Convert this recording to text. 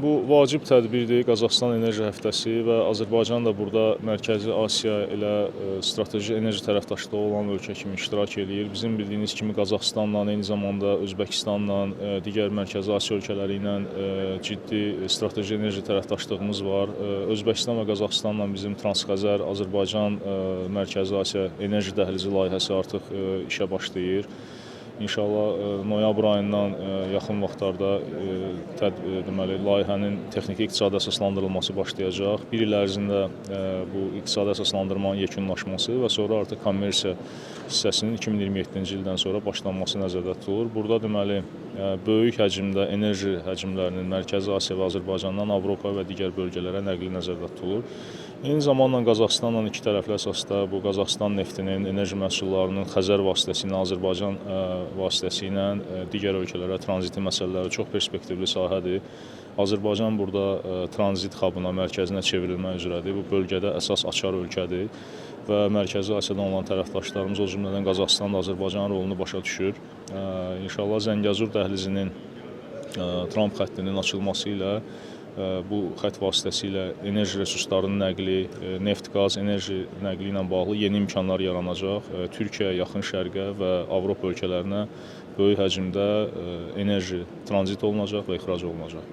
Bu vacib tədbirdir, Qazaxıstan Enerji Həftəsi və Azərbaycan da burada Mərkəzi Asiya ilə strateji enerji tərəfdaşlığı olan ölkə kimi iştirak eləyir. Bizim bildiyiniz kimi Qazaxıstanla, eyni zamanda Özbəkistanla, digər Mərkəzi Asiya ölkələri ilə ciddi strateji enerji tərəfdaşlığımız var. Özbəkistan və Qazaxıstanla bizim Transxəzər, Azərbaycan, Mərkəzi Asiya enerji dəhlizi layihəsi artıq işə başlayır. İnşallah noyabr ayından yaxın vaxtlarda deməli layihənin texniki iqtisadi əsaslandırılması başlayacaq. Bir il ərzində bu iqtisadi əsaslandırmanın yekunlaşması və sonra artıq kommersiya hissəsinin 2027-ci ildən sonra başlanması nəzərdə tutulur. Burada deməli böyük həcmdə enerji həcmlərinin Mərkəzi Asiya və Azərbaycandan Avropa və digər bölgələrə nəqli nəzərdə tutulur. Eyni zamanda Qazaxıstanla iki tərəfli əsasda bu Qazaxıstan neftinin, enerji məhsullarının Xəzər vasitəsilə, Azərbaycan vasitəsilə digər ölkələrə tranziti məsələləri çox perspektivli sahədir. Azərbaycan burada tranzit xabına, mərkəzinə çevrilmək üzrədir. Bu bölgədə əsas açar ölkədir və Mərkəzi Asiyadan olan tərəfdaşlarımız, o cümlədən Qazaxıstan da Azərbaycanın rolunu başa düşür. İnşallah Zəngəzur dəhlizinin Tramp xəttinin açılması ilə bu xətt vasitəsilə enerji resurslarının nəqli, neft, qaz, enerji nəqli ilə bağlı yeni imkanlar yaranacaq. Türkiyə, Yaxın Şərqə və Avropa ölkələrinə böyük həcmdə enerji tranzit olunacaq və ixrac olunacaq.